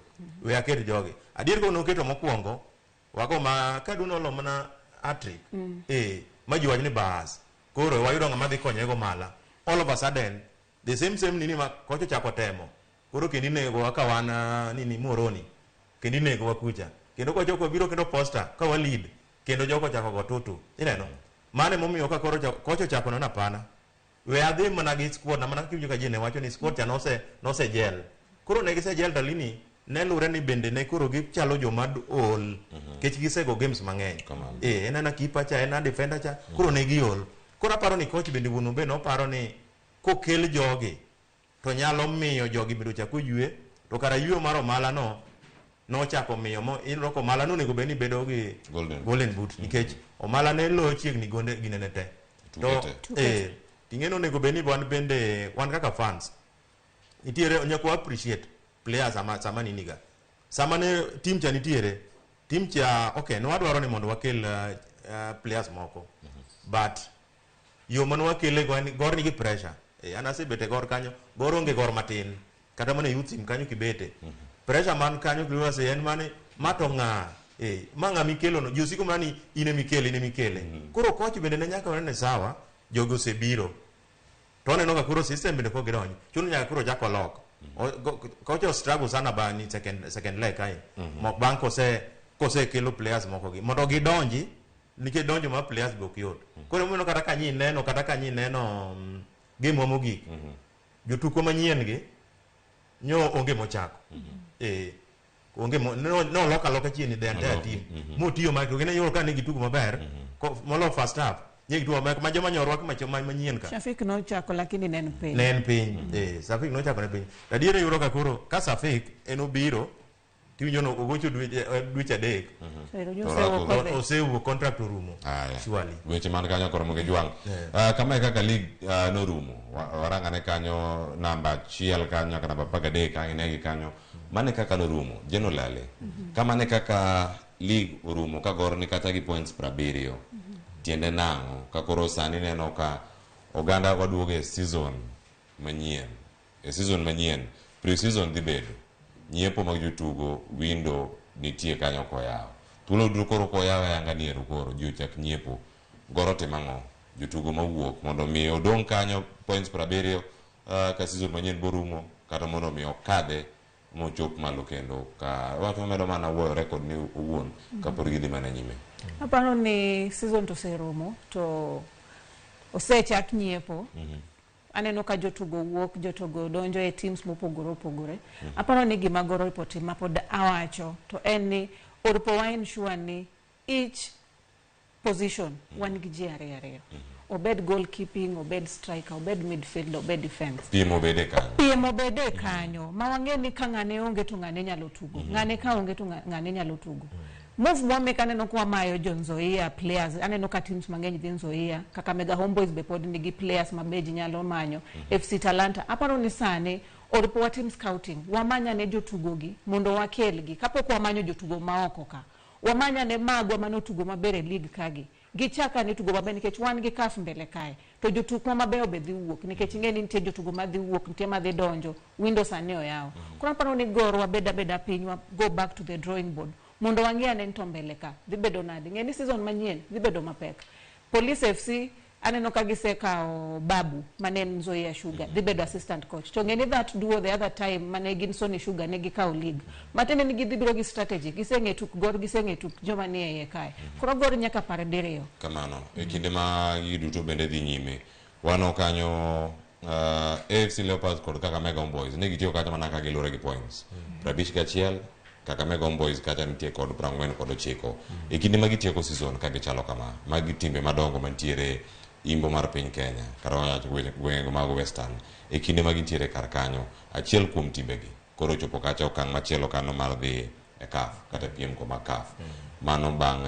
we aket jogi adier ko noketo mokwongo wago ma ka duno olo mana hat-trick ma ji wach ni bas koro wayudo ng'ama dhi konyore go mala all of a sudden the same nini ma coach ochako temo koro kendo inego ka wan nini Muhoroni kendo inego wa kucha kendo kochoko biro kendo posta ka wa lead kendo jogo ochako go tutu ineno mano emomiyo ka koro coach ochako neno hapana we adhi mana gi squad na mana kiwinjo ka ji ne wacho ni squad cha nose gel koro ne gise gel talini ne lure ni bende ne koro gichalo joma ol nikech gisego games mang'eny Kamano. En ana keeper cha en a defender cha koro ne giol koro aparo ni coach bende wuon be noparo ni kokel jogi to nyalo miyo jogi bedo chako ywe to kara yweyo mar Omala no nochako miyo mo iyudo ka Omala nonego bed ni bedo gi Golden. Boot nikech Omala ne loyo chiegni gonde ginene te Tuke to te. Ting'e ni onego bed ni wan bende wan kaka fans nitiere nyaka wa appreciate players sama nini ga sama ne team cha nitiere team cha okay ne wadwaro ni mondo wakel players moko but yo mane wakele go en Gor nigi pressure an asebet e Gor kanyo Gor onge Gor matin kata mana e youth team kanyo kibete pressure man kanyo kiwase en mane ma to ng'a ma ng'a mikelo no ji osiko mana ni in emikele in emikele koro coach bende ne nyaka onene sawa jogi osebiro to oneno ka koro system bende pok gidonjo chuno nyaka koro chak olok coach o struggle sana bang' second leg kae bang' kose kelo players moko gi mondo gidonji nikech donjo mar players be ok yot koro emomiyo kata ka nyi neno kata ka nyi neno game wa mogik jotuko manyien gi nyo onge mochako onge mo, no, no loka loka chien the entire Olok, team motiyo ma to gine yudo ka ne gitugo maber molo first half nye gitugo maber ma joma nyorwak manyien ka Shafik nochako lakini ne en piny. Ne en piny Safik nochako ne piny adier iyudo ka koro ka Safik en obiro tiwinjo no ogocho dweche 3 To ero To osewuok Rako- odhi. Osewuok contract orumo Aya. surely. Weche man kanyo koro mondo jwang'. Kama e kaka league norumo. Warangane kanyo namba 1 kanyo nyaka namba 13 ang' inegi kanyo. Mane kaka norumo. Jeno Lale. Kama ne kaka league orumo ka Gor ni kata gi points 70. Tiende nang'o? Ka koro sani neno ka oganda waduogo e season manyien. E season manyien, pre-season dhi bedo. Nyiepo mag jotugo window nitie kanyo koyaw. Thuolo duto koro koyaw ayanga ni ero koro ji ochak nyiepo. Gor otimo ang'o? Jotugo mawuok mondo mi odong' kanyo points 70 ka season manyien borumo kata mondo mi okadhe mochop malo kendo ka wach mamedo mana wuoyo record ni owuon kapod gidhi mana nyime. Aparo ni season to oserumo to osechak nyiepo. Aneno ka jotugo wuok, jotugo donjo e teams mopogore opogore. Aparo ni gima Gor oripo timo ma pod awacho to en ni oripo wa ensure ni each position wan gi ji ariyo ariyo. Obed goalkeeping, obed striker, obed midfielder, obed defense. Piem obede kanyo. Piem obede kanyo ma wang'e ni ka ng'ane onge to ng'ane nyalo tugo. Ng'ane ka onge to ng'ane nyalo tugo. Move mwamake aneno ka wamayo jo Nzoia players, aneno ka teams mang'eny dhi Nzoia, Kakamega Homeboys be pod nigi players mabe ji nyalo manyo, FC Talanta. Aparo ni sani oripo watim scouting, wamanyane jotugo gi mondo wakelgi. Kapok wamanyo jotugo maoko ka, wamanyane magwa manotugo maber e league kagi. Gichak ane tugo maber nikech wan gi CAF mbele kae. To jotukwa mabeyo be dhi wuok nikech ing'e ni nitie jotugo madhi wuok, nitie madhi donjo, window sani oyaw. Koro aparo ni Gor wabed abeda piny, wa go back to the drawing board mondo wang'i ane ni to mbele ka dhi bedo nade. Ng'e ni season manyien dhi bedo mapek. Police FC aneno ka gisekawo Babu mane en Nzoia Sugar dhi bedo assistant coach. To ng'e ni that duo the other time mane gin Sony Sugar ne gikawo league. Matiende ni gidhi biro gi strategy, giseng'e tuk Gor, giseng'e tuk joma nie iye kae. Koro Gor nyaka par diriyo. Kamano, e kinde ma gigi duto bende dhi nyime, wano kanyo AFC Leopards kod Kakamega Homeboys ne gitiyo kata mana ka gilure gi points 51, Kakamega Homeboys kata nitie kod 49. E kinde ma gitieko season ka gichalo kama, magi timbe madongo mantiere imbo mar piny Kenya kata wawacho gwenge mag Western, e kinde ma gintiere kar kanyo, achiel kuom timbegi koro ochopo kacha okang' machielo kano mar dhi e CAF kata piem go mag CAF. Mano bang'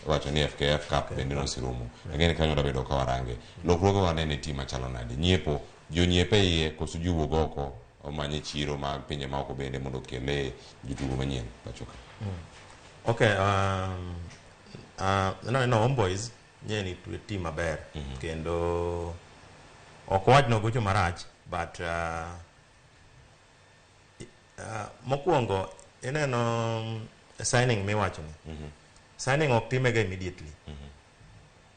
wacho ni FKF Cup bende noserumo. Ang'e ni kanyo dabedo ka warange. Lokruoge wanene e team machalo nade? Nyiepo, jonyiepe iye koso jiwuog oko omanye chiro mag pinje maoko bende mondo okele jotugo manyien pacho ka. Okay, no, Homeboys nye ni team maber kendo ok wach nogocho marach, but mokwongo ineno signing miwacho ni signing ok timega immediately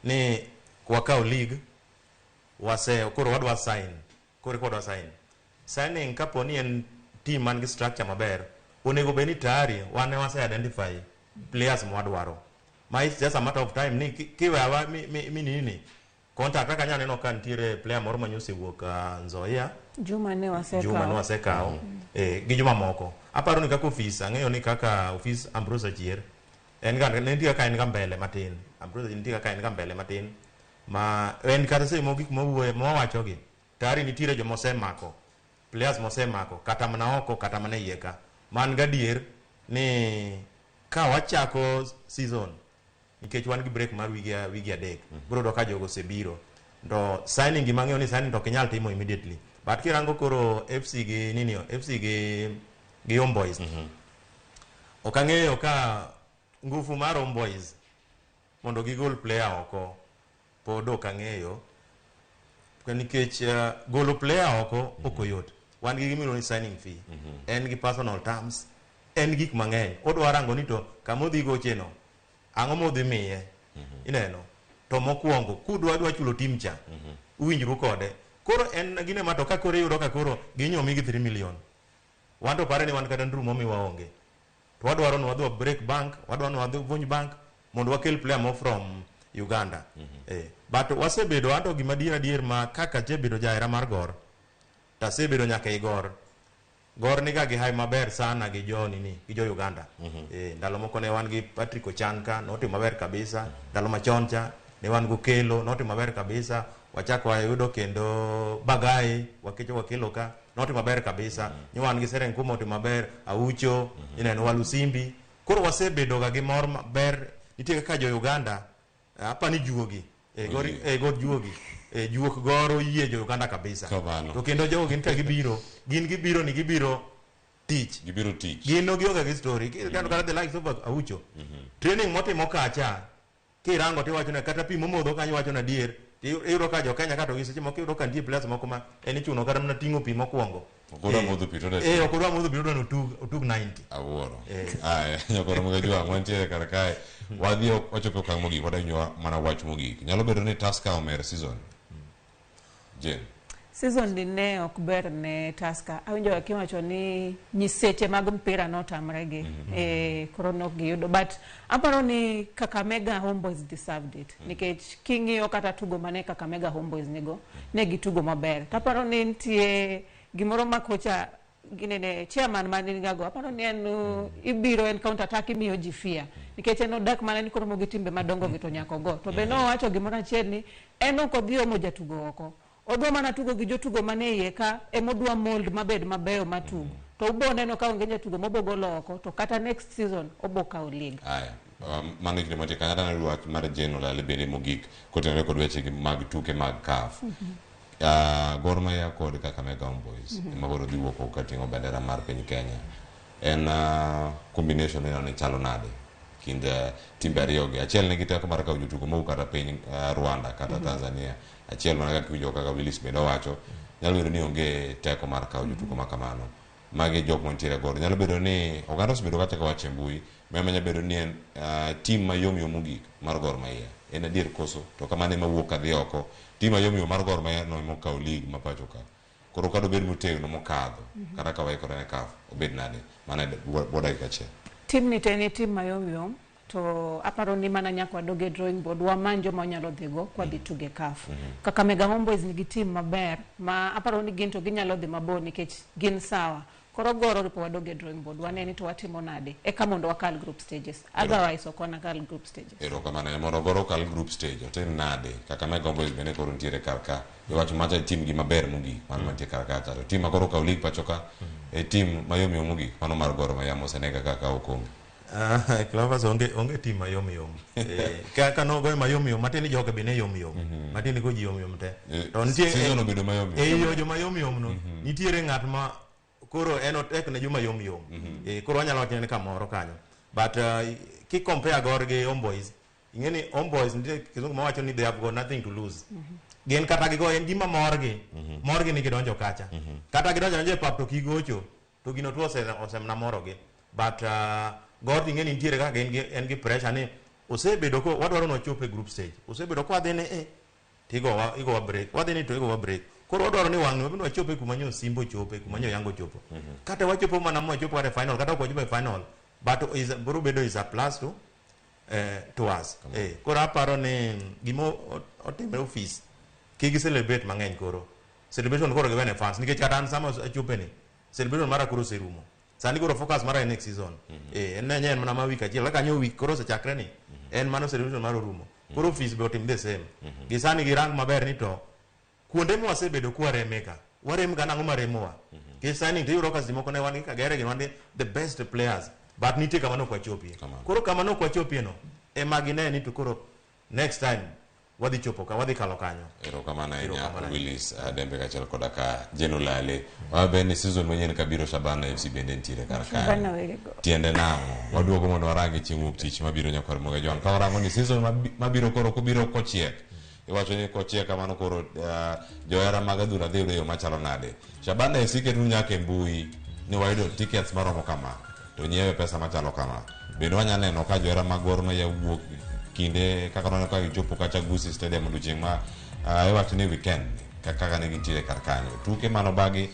ni wakaw league wase koro wadwa sign, koro eka wadwa sign. Signing, kapo ni en team man gi structure maber, onego bed ni tayari wan ne wase identify players mwadwaro, ma it's just a matter of time ni kiwewa mi nini contact kaka anya neno ka nitiere player moro manyose wuok Nzoia. Juma ne wasekawo. Juma ne wasekawo gi joma moko. Aparo ni kaka ofis, ang'eyo ni kaka ofis Ambrose Achier en ga ne nitie kaka en ga mbele matin. Ambrose nitie kaka en ga mbele matin ma en kata seche moko gik mawuoye mawacho gi tayari nitiere joma osemako players mosemako kata mana oko kata mana iye ka man gadier ni ka wachako season, nikech wan gi break mar wigi 3, biro yudo ka jogo osebiro. To signing, gima ang'eyo ni signing to ok inyal timo immediately, but kirango koro FC gi nini, FC gi Homeboys, ok ang'eyo ka nguvu mar Homeboys mondo gigol player oko pod ok ang'eyo, nikech golo player oko ok oyot. Wan gi gimiluongo ni signing fee, en gi personal terms, en gik mang'eny odwa rango ni to kama odhi goche no ang'o modhi miye. Ineno to mokwongo kudwa dwa chulo team cha uwinjru kode, koro en gine ma to ka koro iyudo ka koro ginyomi gi 3 million, wan to pare ni wan kata nduru momiwa onge, to wadwaro ni wadhi wa break bank, wadwaro ni wadhi vunj bank mondo wakel player mo from Uganda. But wasebedo anto gima adier adier ma kaka asebedo jahera mar Gor to asebedo nyaka i Gor. Gor niga gi hai maber sana gi jo nini, gi jo Uganda. Ndalo moko ne wan gi Patrick Ochanka, notimo maber kabisa. Ndalo machon cha ne wan go Kelo, notimo maber kabisa. Wachako wayudo kendo Bagai, wakecho wakelo ka, notimo maber kabisa. Ne wan gi Serenkuma, otimo maber, Aucho, ineno Walusimbi. Koro wasebedo ga gi mor maber. Nitie kaka jo Uganda, apa ni juogi. Gor, gor juogi. Juok Gor oyie jo Uganda kabisa. Kamano. To kendo jogo gin ka gibiro, gin gibiro ni gibiro tich. Gibiro tich. Gin no gionge gi story. Kendo kata the likes of Aucho. Training motimo kacha, kirango tiwacho ne kata pi momodho kanyo wacho na adier. Iyudo ka jo Kenya ka to gi seche moko iyudo ka nitie players moko ma en ichuno kata mana ting'o pi mokwongo. Ok odwa modho pi to odwa Ok odwa modho pi, odwa ni otug 90. Awuoro. Aya, nyakoro Mgajwang', wantiere kar kae. Wadhi wachopo e okang' mogik, wadwa mana wach mogik. Nyalo bedo ni Tusker omer season. Jane. Season ni ne ok ber ne Tusker. Awinjo kiwacho ni nyiseche mag mpira notamre gi. Koro nok giyudo. But aparo ni Kakamega Homeboys deserved it. Nikech king'iyo kata tugo mane Kakamega Homeboys nigo, ne gitugo maber. Taparo ni nitie gimoro ma kocha ginene chairman mane nigago, aparo ni en ibiro en counter attack, imiyo ji fear nikech en odak mana ni koromo gi timbe madongo gi to nyaka ogo. To be nowacho gimoro achiel ni en ok odhi omo jatugo oko, odwa mana tugo gi jotugo mane iye ka emodwa mold mabed mabeyo matug. To ubo neno ka onge jatugo mobo golo oko to kata next season obo kawo league. Aya, mano e kinde mantie kanyo. Adwa wach mar Jane Olale bende mogik kotenore kod weche mag tuke mag CAF. Gor Mahia kod Kakamega Homeboyz ema koro dhi wuok oko kating'o bendera mar piny Kenya. En combination ineno ni chalo nade kind timbe ariyo gi? Achiel nigi teko mar kawo jotugo mowuok kata piny Rwanda kata Tanzania. Achiel mana kaka iwinjo kaka Willis bende owacho, nyalo bedo ni onge teko mar kawo jotugo ma kamano. Magi jok mantiere Gor. Nyalo bedo ni oganda osebedo kachako wacho e mbui, ma nyalo bedo ni en team mayom yom mogik mar Gor Mahia. En adier koso? To kamano ema wuok kadhi oko. Team mayom yom mar Gor Mahia no ema okawo league ma pacho ka. Koro ka dobed motegno mokadho, kata ka waikore ne CAF, obed nade? Mano e bwo dakika achiel. Team ni to en team mayom yom to aparo ni mana nyaka wadog e drawing board wamany joma wanyalo dhigo kwadhi tuge CAF. Kakamega Homeboyz nigi team maber ma aparo ni gin to ginyalo dhi mabor nikech gin sawa. Koro Gor oripo wadog e drawing board wane ni to watimo nade eka mondo wakal group stages. Otherwise ok wanakal group stages. Erokamano. Mondo Gor okal group stage, otim nade? Kakamega Homeboyz bende koro nitiere kar ka. Iwacho macha e team gi maber mogik, mano mantie kar kacha. To team ma koro okawo league pacho ka, e team mayom yom mogik, mano mar Gor Mahia mosenega kaka okombe. Clovers onge team mayom yom. Ka nogoyo mayom yom, matiende ni joga be ne yom yom. Matiende ni ko ji yom yom te. To nitie season obedo mayom yom. Yo joma yom yom no, nitiere ng'at ma koro en otek ne joma yom yom. Koro wanyalo wacho ni kamoro kanyo. But ki compare Gor gi Homeboyz, ing'e ni Homeboyz nitie kizungu mawacho ni they have got nothing to lose. Gin kata gigo en gima morgi. Morgi ni gidonjo kacha. Kata gidonjo donjo e pap to kigocho, to gino tuo osemna morogi. But Gor ing'e ni nitiere kaka en gi pressure ni osebedo ko wadwaro ni wachop e group stage. Osebedo ko wadhi ni tigowa igowa break. Wadhi ni to igowa break. Koro wadwaro ni wang'ni wabende wachope kuma nyo Simba ochope, kuma nyo Yanga ochopo. Kata wachopo mana mwachopo kata e final, kata ok wachopo e final, but is biro bedo is a plus to us. Koro aparo ni gima otimre office kik celebrate mang'eny koro. Celebration koro giwene fans nikech kata an sama achope ni celebration mara koro oserumo. Sani koro focus mara en next season. En ne en mana ma week achiel kaka nyo week koro osechakre ni en mano celebration mar orumo. Koro office be otim the same. Gi sani gi rank maber ni to kuonde mwasebedo kwareme ka warem ga nang'o maremowa. Nikech sani to iyudo ka seche moko ne wan gi Kagere gi wan gi the best players but nitie kama ne ok wachopie. Koro kama ne ok wachopie no ema gine ni to koro next time wadhi chopo ka wadhi kalo kanyo. Erokamano ahinya Erokamano ahinya. Willis Dembe kaachiel koda ka Jane Olale. Wabe ni season manyien kabiro Shabana FC bende nitiere kar kae. Shabana wegego. Tiende nang'o? Waduogo mondo warangi chieng' wuok tich mabiro nyakwar Moga Jwang'. Ka warango ni season mabiro koro kobiro kochiek. Iwacho ni kochiek kamano koro johera mag adhula dhi yudo yo machalo nade. Shabana FC keto nyaka e mbui ni wayudo tickets maromo kama to nyiewe pesa machalo kama. Bende wanya neno ka johera mag Gor Mahia wuok kinde kaka waneno ka gichopo kacha Gusii Stadium odiochieng' ma iwacho ni weekend kaka ne gintiere kar kanyo. Tuke mano bagi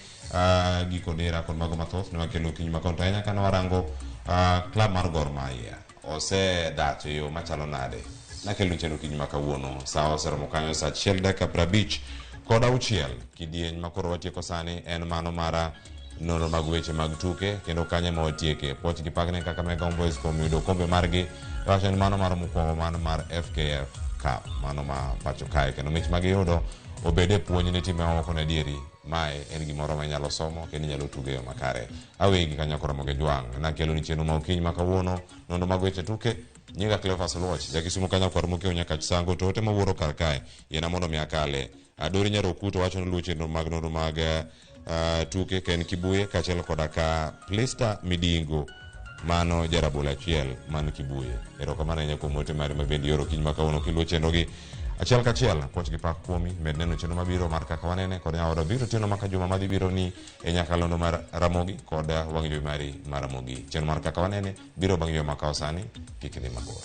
giko dira kod mago mathoth ne wakelo okinyi ma kawuono. To ahinya kane warango club mar Gor Mahia osedach e yo machalo nade. Nakelo chenro okinyi ma kawuono. Sa oseromo kanyo sa 1:56. Kidieny ma koro watieko sani en mano mara nonro mag weche mag tuke kendo kanyo ema watieke. Puoch gi pak ne Kakamega Homeboyz kuom yudo okombe margi. Iwacho ni mano mar mokwongo mano mar FKF Cup mano ma pacho kae kendo mich magiyudo obed e puonj ne timbe mamoko ne adieri. Mae en gimoro ma inyalo somo kendo inyalo tugo e yo makare. Awegi kanyo koro Ramogi Jwang'. Nakelo ni chenro ma okinyi ma kawuono nonro mag weche tuke. Nyinga Cleophas Oluoch, jakisumu kanyo kwar mokiewo nyaka Chisango to ote mawuoro kar kae yiena mondo mi akale. Adori Nyarokuto wacho ni luwo chenro mag nonro mag tuke Ken Kibuye kaachiel koda ka Plista Midingo mano jarabolo achiel man Kibuye. Erokamano ahinya kuom ote mari ma bende ioro okinyi ma kawuono kiluwo chenro gi achiel kachiel. Puoch gi pak kuomi, med neno chenro mabiro mar kaka wanene kod nyaoda biro otieno ma ka juma madhi biro ni e nyakalondo mar Ramogi kod wang' jowi mari mar Ramogi. Chenro mar kaka wanene biro bang' yo makawo sani, kik idhi mabor.